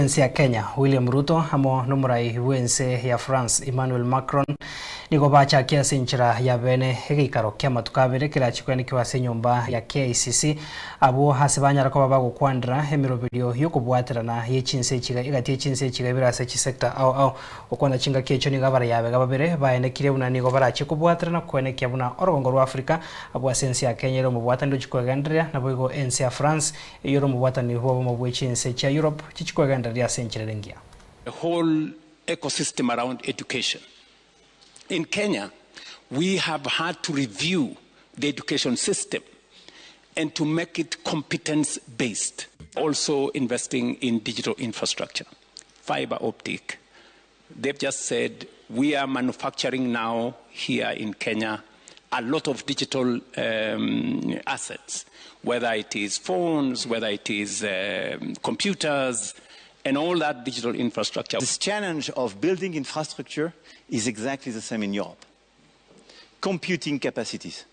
bw'ense ya Kenya William Ruto amo nomorai bw'ense ya France Emmanuel Macron nigo bachakia ase enchera ya bene egeikaro ki'amatuko abere kerachie koenekiwa ase enyomba ya KICC abwo ase banyara koba bagokwanera emeroberio y'okobwaterana ye chinse echiga egati ye chinse echiga ibere ase chisector ao ao. Gokwana chingaki echio nigo abarai abega babere baenekirie buna nigo barachie kobwaterana koenekia buna orogongo rwa Africa abwo ase ense ya Kenya ere omobwatani rochie kwegendereria naboigo ense ya France Eyio ere omobwatani bw'obomo bwe chinse chia Europe chichikwegendereria ase enchera ere engiya. The whole ecosystem around education. In Kenya, we have had to review the education system and to make it competence based. Also investing in digital infrastructure, fiber optic. They've just said we are manufacturing now here in Kenya a lot of digital um, assets, whether it is phones, whether it is um, computers, and all that digital infrastructure. This challenge of building infrastructure is exactly the same in Europe. Computing capacities.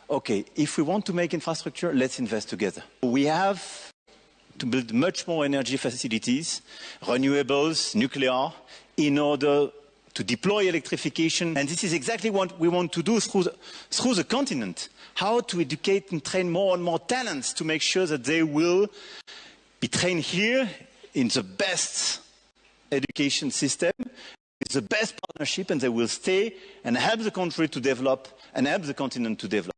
Okay, if we want to make infrastructure, let's invest together. We have to build much more energy facilities, renewables, nuclear, in order to deploy electrification. And this is exactly what we want to do through the, through the continent. How to educate and train more and more talents to make sure that they will be trained here in the best education system, with the best partnership, and they will stay and help the country to develop and help the continent to develop.